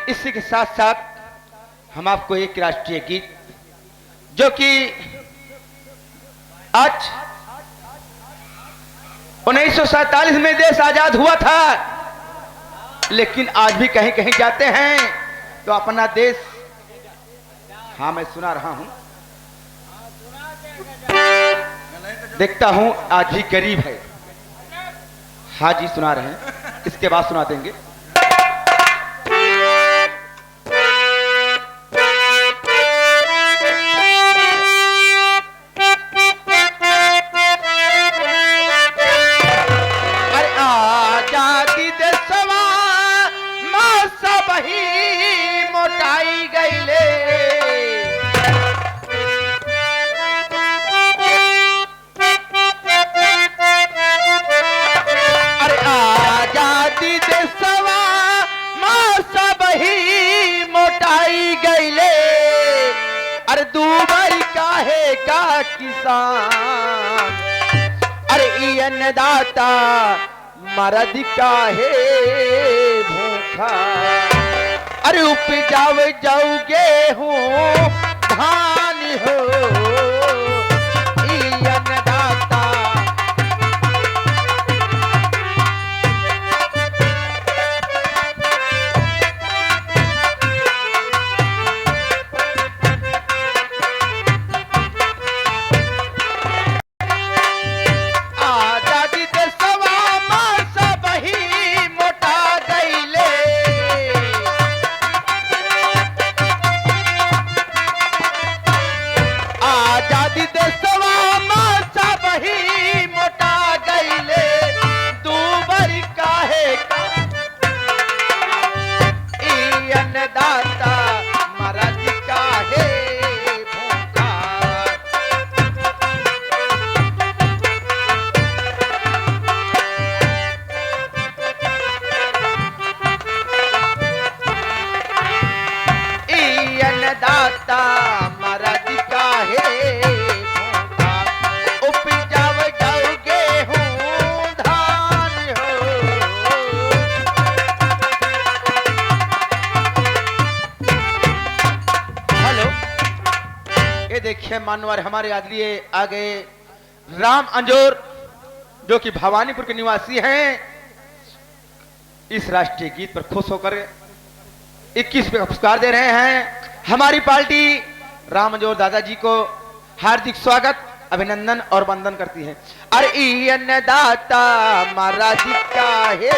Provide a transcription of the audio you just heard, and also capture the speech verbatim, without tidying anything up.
इसी के साथ साथ हम आपको एक राष्ट्रीय गीत, जो कि आज उन्नीस सौ सैंतालीस में देश आजाद हुआ था, लेकिन आज भी कहीं कहीं जाते हैं तो अपना देश, हाँ, मैं सुना रहा हूं, देखता हूं आज भी गरीब है। हाँ जी, सुना रहे हैं, इसके बाद सुना देंगे। अरे आजादी देशवा मा सबही मोटाई गईले। अरे आजादी देशवा मा सबही मोटाई गईले। अरे दूबर काहे का किसान, अरे ई अन्नदाता मरद काहे भूखा। अरे उपजाव जाऊ गेहूं धान हो, ई अन्नदाता। आजादी देशवा मा सबही मोटा गईले। आजादी देशवा मा सबही मोटा गईले। दूबर काहे का ई अन्नदाता मरद काहे भूखा। ई अन्नदाता मरद काहे भूखा, उपजाव जाऊ गेहूं धान हो। हेलो, ये देखिए मान्यवर हमारे आदरणीय आ गए राम अंजोर, जो कि भवानीपुर के निवासी हैं। इस राष्ट्रीय गीत पर खुश होकर इक्कीस रुपये का पुरस्कार दे रहे हैं। हमारी पार्टी राम अंजोर दादाजी को हार्दिक स्वागत, अभिनंदन और वंदन करती है। अरे ई अन्नदाता मरद काहे